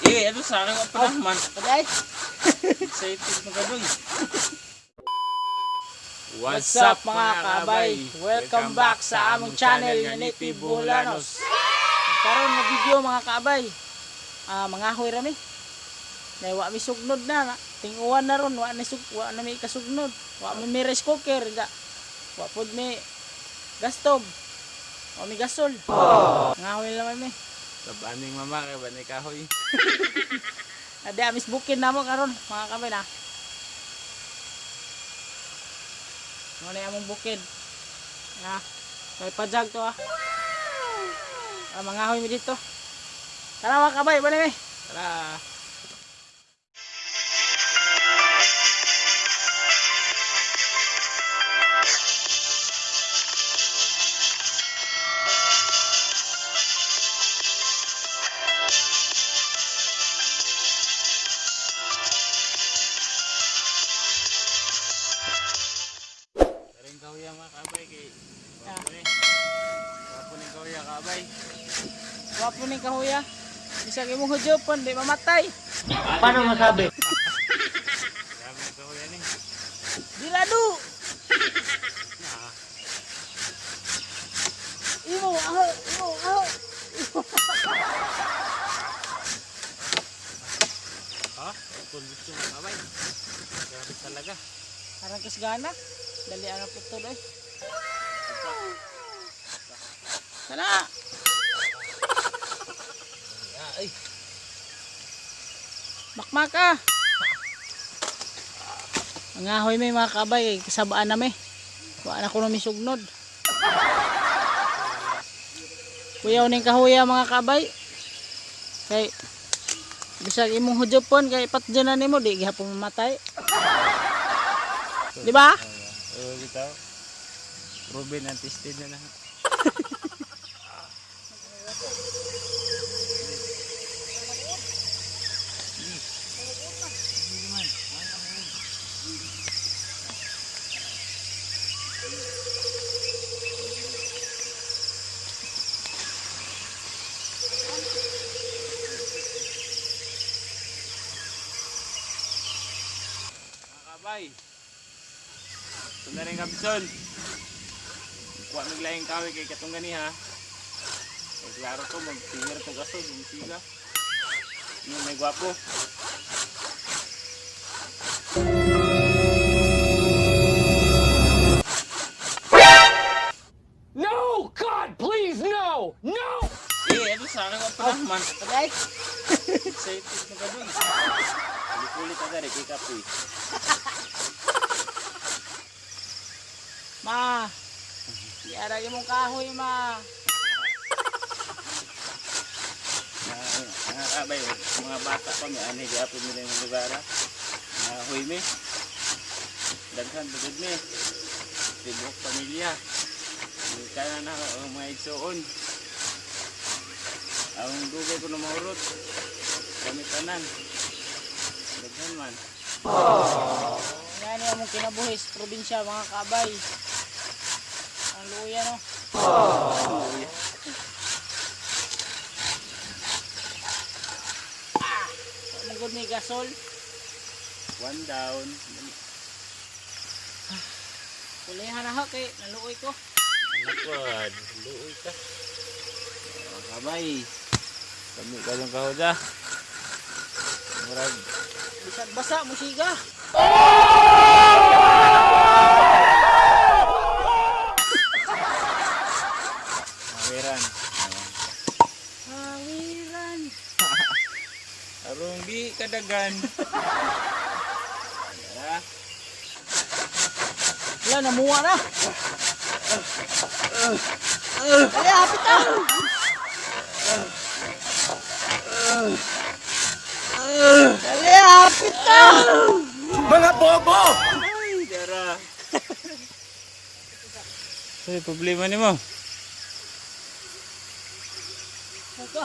Eh, ano sa akin pa naman. Patay. Excited mga kadoy. What's up, mga kabay? Welcome back sa among channel nga Native Bulanos. Karon nga video, mga kaabay. Ah, mga ahoy rami. Nay wa mi sugnod na, na. Tinguan na ron, wa na mi kasugnod. Wa mi may rice cooker ga. Wa pod mi gas stove. Wa mi gasol. Mga ahoy lang mi. Tabaning mama kay banay kahoy. Ade amis bukid namo karon, mga kabay na. Mo na among bukid. Ah, kay pajag to ah. Ah, mga ahoy mi dito. Tara, mga kabay, bali mi. Tara. Taring kahoy mga kabay kay. Wapo ni. Wapo ni kahoy kabay. Wapo ni kahuya. Bisag imong hudyopon, di mamatay. Paano masabi? Grabe ang kahoy ni. Dilado. Imo, aho, imo, aho. Ha? Kondisyon mga kabay. Grabe talaga. Arang kisgana. Dali ang putol eh. Sana. Ay. Makmak ah. Ang ahoy may mga kabay, eh, kasabaan na may. Wa na ko na misugnod. Kuyaw ning kahuya, mga kabay. Kay bisag imong hudyopon kay patdyan na nimo di gihapon mamatay. Di ba? Oo, kita. Ruben ang tested na na. Mga kabay. Ito na rin kabisol. Kuha mig laing kahoy kay katong gani ha. Kay klaro to magsinger tong kaso, gumsiga. Yung may gwapo. No! God, please, no! No! Eh, ano sa akin pa naman. Patay. Excited na ka dun. Ulit-ulit agad eh, kay Kapoy. Ma. Yara imong kahoy, ma. Mga kabay, mga bata pa may anay gihapon nila yung lugar. Ah. Mga huy mi. Daghan bagod mi. Tibok pamilya. Kaya na ako ang mga igsuon. Ang dugay ko na maurot. Kami tanan. Daghan man. Yan yung among kinabuhi sa probinsya, mga kabay. Ang luya no. Luya. Mugod ni gasol. One down. Kulihan na ho kay naluoy ko. Ano po? Luoy ka. Mga kabay. Kami ka lang kahoda. Murag Bisag basa musiga. Mawiran. Hawiran. Arong di kadagan. Tara. Wala, namuha na. Dali, hapit na. Dali, hapit na. Mga bobo! Ay, dara. Sa problema nimo? Ito.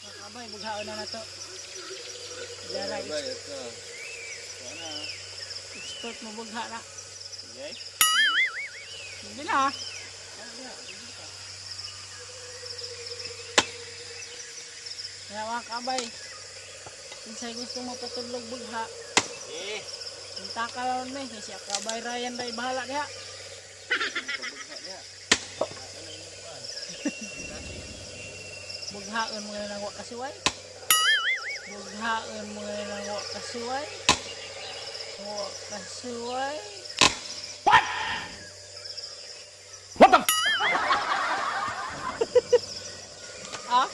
Mga kabay, bughaon na na to. Dara, ito. Sana. expert mo bugha na. Okay. Hindi na ah. Kaya mga kabay, kinsay gusto mo patulog bugha, Eh, punta ka lang me, kasi kabay Ryan day bahala diha. Pabugha niya. Bughaon mo na lang wa kasuway. Bughaon mo na lang wa kasuway. Wa kasuway. What? What the Ah?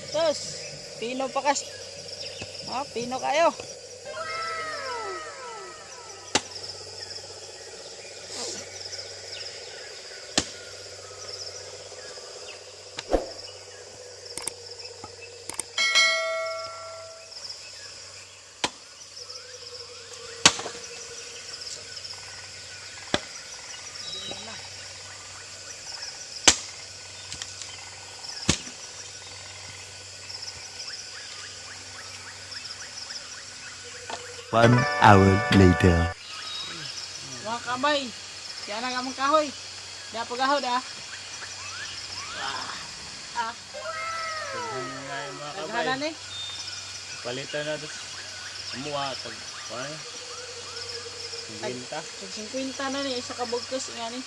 Tos, pino pa kas. Ah, pino kayo. One hour later. Mga kamay, yan ang among kahoy. Da pagaho da. Ah, Daghan nga yung mga kabay. daghanan eh. Palitan na to. Amuha, tag, kuan. 50. Tag 50 na ni isa ka bugkos nga ni.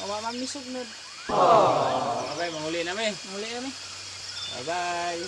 Wa man misugnod. Mga kabay, manguli na mi. Muli kami. Bye-bye.